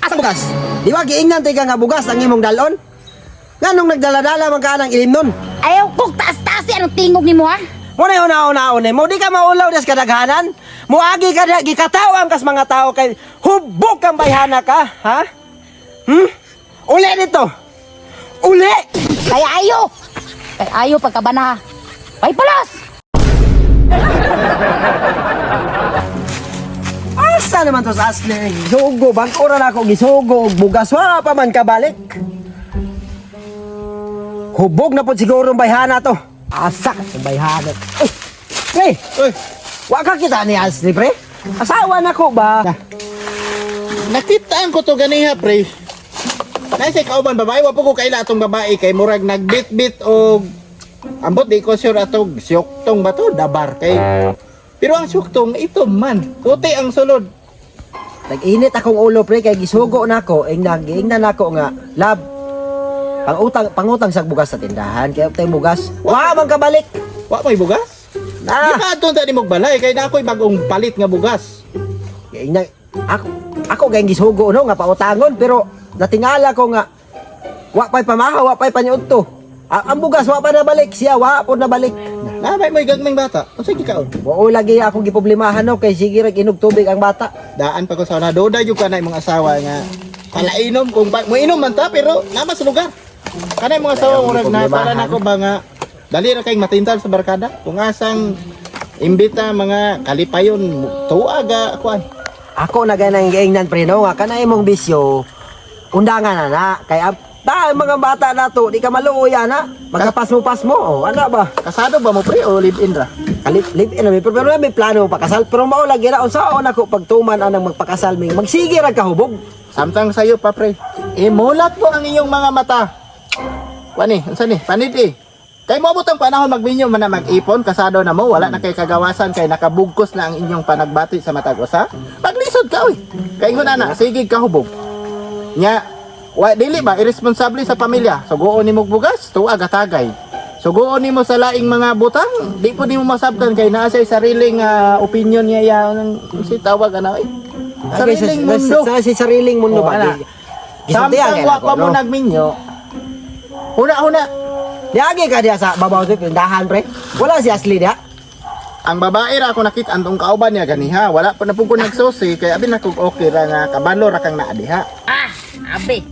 Asa bugas? Di ba giingnan tay ka nga bugas ang imong dalon? Nganong nagdala-dala man ka ng ilim nun? Ayaw kog taas-taas anong tingog nimo ha? Mo na una-una mo di ka maulaw des kadaghanan. Muagi ka na gikatawang kas mga tao kay hubog kang bayhana ka, ha? Uli dito. Uli. Kaya ayo. Kay ayo pagkabana ha. Ay pulos. Asa naman to sa asli? Gisugo, bangko ra na ako gisugo og bugas wa pa man kabalik. Hubog na pud siguro ang bayhana to. Asa ka sa bayhana? Uy, pre, Uy, wa ka kita ni Asli, pre. Asawa na ko ba? nakitaan ko to ganiha, pre. Nasa kauban babae, wa po ko kaila atong babae kay murag nagbit-bit og ambot di ko sure atog syoktong ba to dabar kay. Pero ang syoktong ito man, puti ang sulod. Nag-init akong ulo, pre, kay gisugo na ako, ing nag na ako nga, lab, pangutang, pangutang sa bugas sa tindahan, kaya tayo bugas. Wa man kabalik. Wa may bugas? Ah. Di pa aton ta nimog balay kay na ako'y bagong palit nga bugas. Kaya ing ako, ako kay gisugo no nga pautangon pero natingala ko nga wa pa'y pamahaw, wa pa'y panyudto. Ang bugas wa pa nabalik siya, wa po nabalik. Nabay mo'y gagmay bata. Unsa gikaon? Wao lagi akong giproblemahan no kay sige ra inog tubig ang bata. Daan pa ko sa una. Doda jud ka na imong asawa nga palainom kung ba, moinom man ta pero nama sa lugar. Kanay mga asawa Ayaw, murag na para problemahan. nako ba nga dali ra kay matintal sa barkada. Kung asang imbita mga kalipayon tuaga kuan. Ako na ganang giingnan pre no nga kanay imong bisyo undangan na na kay ta ang mga bata nato di ka maluoy ana magkapasmo-pasmo oh ana ba. Kasado ba mo pre o live in ra? Kalip live in pero, pero may plano pakasal pero mao lagi ra unsaon ako pagtuman anang magpakasal ming magsige ra kahubog. Samtang sayo pa pre. Imulat mo ang iyong mga mata. Kuan ni, unsa ni? Panid eh. Kay moabot ang panahon magminyo man na mag-ipon, kasado na mo, wala na kay kagawasan kay nakabugkos na ang inyong panagbati sa matag usa. Paglisod ka oy. Kay ingon ana, sige kahubog. Nya, wa dili ba irresponsable sa pamilya. Sugoon nimo og bugas, tuag atagay. Sugoon nimo sa laing mga butang, di po nimo masabtan kay naa say sariling opinion niya ya si tawag ana eh. Sariling mundo. Sa sariling mundo Oh, ba? ana. Gisultihan Samtang kay wa nako, pa mo no? nagminyo. Huna-huna. Diagi ka diya sa babaw sa tindahan pre. Wala si Ashley diya. Ang babae ra ako nakita antong kauban niya ganiha. Wala pa na pud ko nagsusi kay abi na kog okay ra nga kabalo ra kang naa diha. Ah, abe.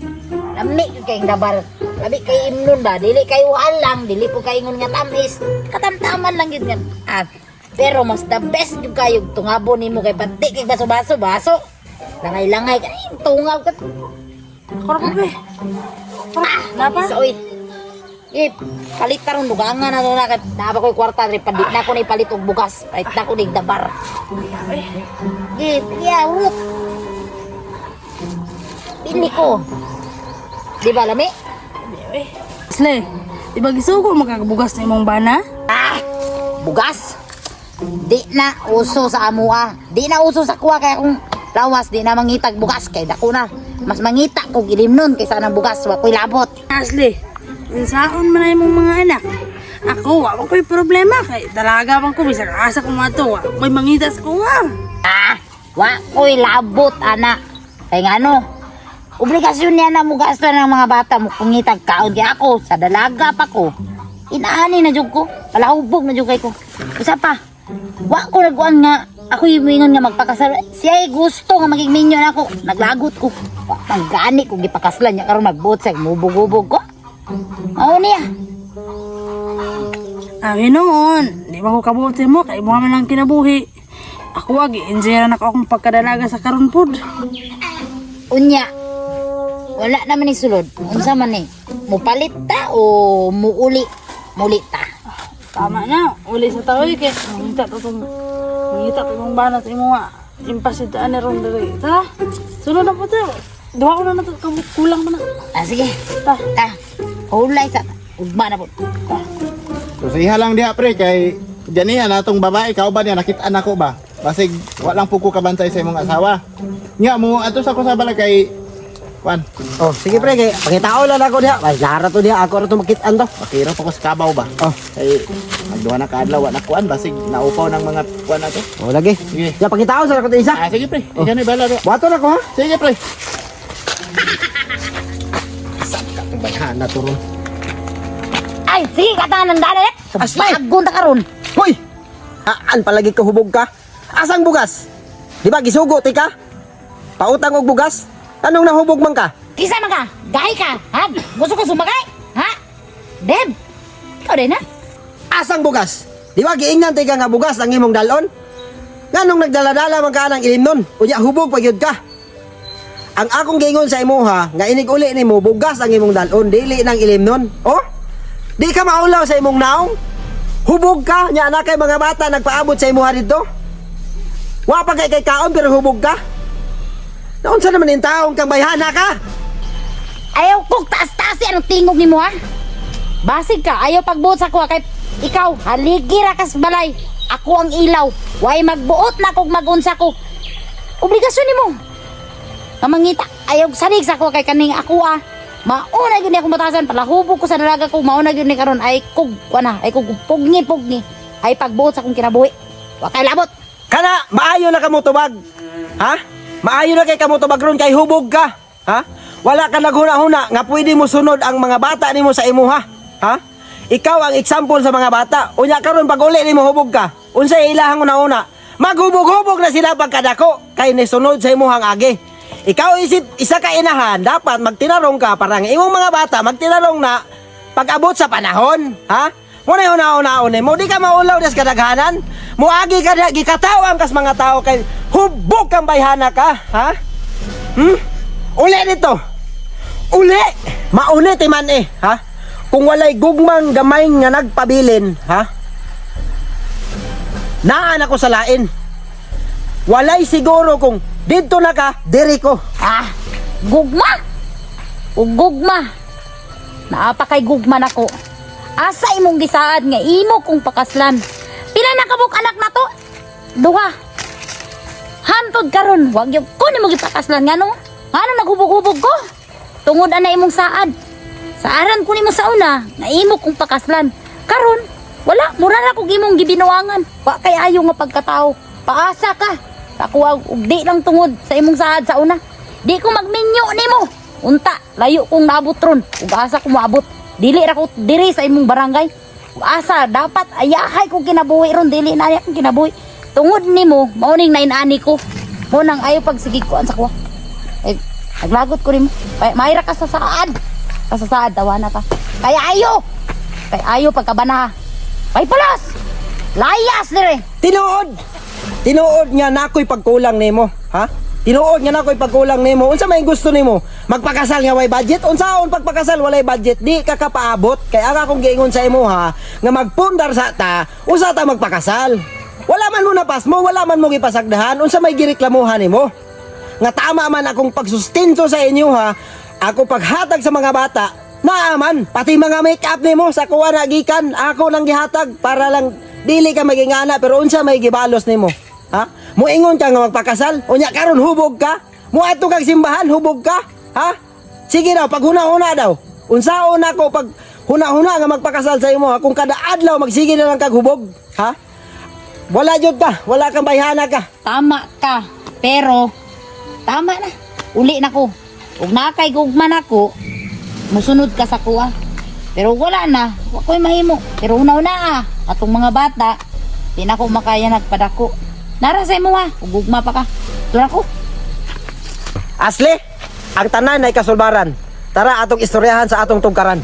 Lami gyud kay dabar. Labi kay imnon ba? Dili kayo alang, dili po kay ingon nga tamis. Katamtaman lang gyud nga. Ah, pero mas the best gyud kayo tungabo nimo kay pati kay baso-baso, baso. Langay-langay kay tungaw ka. Ako ra pre. Ah, Napa? Sa oy. Eh, palit karon dugangan na to na kay naa pa ko'y kwarta diri palit na ko na ipalit og bugas. Palit na ko nig dabar. Eh, yeah, urot. Pili ko. Di ba lami? Asle, di ba gisugo makakabugas na imong bana? Ah, bugas. Di na uso sa amua. Di na uso sa kuha kaya kung lawas di na mangitag bugas kay dako na. Mas mangita kog ilim nun kaysa nang bugas wa ko'y labot. Asle, unsaon man na imong mga anak? Ako, wa man ko'y problema kay dalaga man ko bisag asa ko mato, wa ko'y mangita sa kuha. Ah, wa ko'y labot ana. Kay ngano? Obligasyon niya na mugasto ng mga bata mo pangitag kaon kay ako sa dalaga pa ko. Inaani na jud ko, palahubog na jud kay ko. Usa pa, wa ko nagkuan nga ako yung moingon nga magpakasal. Siya ay gusto nga maging minyo na ako. Naglagot ko. Wa man gani ko gipakaslan niya karon magbuot sa mubog-ubog ko. Mao niya. Ang hinuon, di ba ko kabuti mo kay mo man lang kinabuhi. Ako wa gi-enjoy na ako akong pagkadalaga sa karon pod. Unya, wala naman ni sulod. Unsa man ni? Mupalit ta o muuli? Muli ta. Tama na, uli sa taoy kay mangita to tong bana sa imo nga. Impasid ani ron diri. Ta. Sunod na po to. Duha ko na na to, kulang pa na. Ah, sige. Ta. Ta. Hulay sa ugma na po. Ta. Susiha lang diha pre kay ganiha na atong babae kauban niya nakita nako ba. Basig wa lang pud ko kabantay sa imong asawa. Nya mo ato sa ko sa balay kay kuan. Oh, sige pre kay pangitao lang ako diha. Ay, lara to diha ako ra to makit-an to. Pakiro pa ko sa kabaw ba. Oh. Kay magduha na kaadlaw wa na kuan basig naupaw ng mga kuan ato. Oh, lagi. Sige. Ya pangitao sa ako to isa. Ah, sige pre. Ikaw na bala do. Buhaton ako ha. Sige pre. Saka tong bayhana to ron. Ay, sige ka ng dali. Asli! Subagon ta karon. Hoy! Aan palagi ka hubog ka? Asang bugas? Di ba gisugo ti ka? Pautang og bugas? Anong nahubog man ka? Kisa man ka, gahi ka, ha? Gusto ko sumakay, ha? Deb, ikaw din ha? Asang bugas? Di ba giingnan ti ka nga bugas ang imong dalon? Nganong nagdala-dala man ka ng ilim nun? Unya hubog pa gyud ka. Ang akong giingon sa imuha nga inig uli nimo bugas ang imong dalon dili nang ilim nun. Oh? Di ka maulaw sa imong naong? Hubog ka nya na kay mga bata nagpaabot sa imuha didto. Wa pa kay kaon pero hubog ka. Naunsa naman yung taong kang bayhana ka? Ayaw kong taas-taas anong tingog nimo ha? Basig ka, ayaw pagbuot sa kuha kay ikaw, haligi ra kas balay. Ako ang ilaw. Way magbuot na kog magunsa ko. Obligasyon nimo. Kamangita, ayaw salig sa kuha kay kaning ako ah. Mauna gyud ni akong batasan, palahubog ko sa dalaga ko, mauna gyud ni karon ay kog kuan ay kog pugni-pugni. Ay pagbuot sa akong kinabuhi. Wa kay labot. Kana, maayo na kamo tubag. Ha? Maayo na kay kamo tubag ron kay hubog ka. Ha? Wala ka naghuna-huna nga pwede mo sunod ang mga bata nimo sa imuha. Ha? Ikaw ang example sa mga bata. Unya karon pag uli nimo hubog ka. Unsay ilahang una-una? Maghubog-hubog na sila pagkadako kay nisunod sa imuhang agi. Ikaw isip isa ka inahan, dapat magtinarong ka para ang imong mga bata magtinarong na pag-abot sa panahon, ha? Muna yung una-una mo, di ka maulaw des kadaghanan. Muagi ka na, gikatawang kas mga tao kay hubog kang bayhana ka, ha? Hmm? Uli dito. Uli! Mauli ti man eh, ha? Kung walay gugmang gamay nga nagpabilin, ha? Naan ako sa lain. Walay siguro kung didto na ka, diri ko. Ah, gugma. O gugma. Naapa kay gugma nako. Asa imong gisaad nga imo kong pakaslan. Pila na kabuk anak nato? Duha. Hantod karon, wag gyud ko nimo gipakaslan ngano? Ngano naghubog-hubog ko? Tungod ana imong saad. Saaran ko nimo sa una nga imo kong pakaslan. Karon, wala mura ra kog imong gibinuangan. Wa kay ayo nga pagkatao. Paasa ka. Ako og di lang tungod sa imong saad sa una. Di ko magminyo nimo. Unta, layo kong naabot ron. Ug asa ko moabot. Dili ra ko diri sa imong barangay. Ug asa dapat ayahay kong kinabuhi ron dili na akong kinabuhi. Tungod nimo, mao ning nainani ko. Mo nang ayo pagsige ko sa kuha. Ay, naglagot ko nimo. Mayra ka sa saad. Ka sa saad tawana ka. Kaya ayo. Kay ayo pagkabana. Ay pulos. Layas dire. Tinuod. Tinuod nga nakoy pagkulang nimo, ha? Tinuod nga nakoy pagkulang nimo. Unsa may gusto nimo? Magpakasal nga way budget? Unsaon pagpakasal walay budget? Di ka kapaabot. Kay ang akong giingon sa imo ha, nga magpundar sa ta, usa ta magpakasal. Wala man mo napas mo, wala man mo gipasagdahan, unsa may gireklamuhan nimo? Nga tama man akong pagsustento sa inyo ha, ako paghatag sa mga bata, naaman, pati mga make-up nimo sa kuha na gikan, ako lang gihatag para lang dili ka maging ana pero unsa may gibalos nimo? Ha? Muingon ka nga magpakasal, unya karon hubog ka, muadto kag simbahan hubog ka, ha? Sige daw, pag huna-huna daw. Unsaon ako pag huna-huna nga magpakasal sa imo ha, kung kada adlaw magsige na lang kag hubog, ha? Wala jud ka, wala kang bayhana ka. Tama ka. Pero, tama na. Uli na ko. Ug nakay gugma na ko, musunod ka sa kuha. Pero wala na, wa ko'y mahimo. Pero una-una ah, atong mga bata, di na ko makaya nagpadako. Nara sa imo ha, ug gugma pa ka. Ito na ko. Asli, ang tanan ay kasulbaran. Tara atong istoryahan sa atong tungkaran.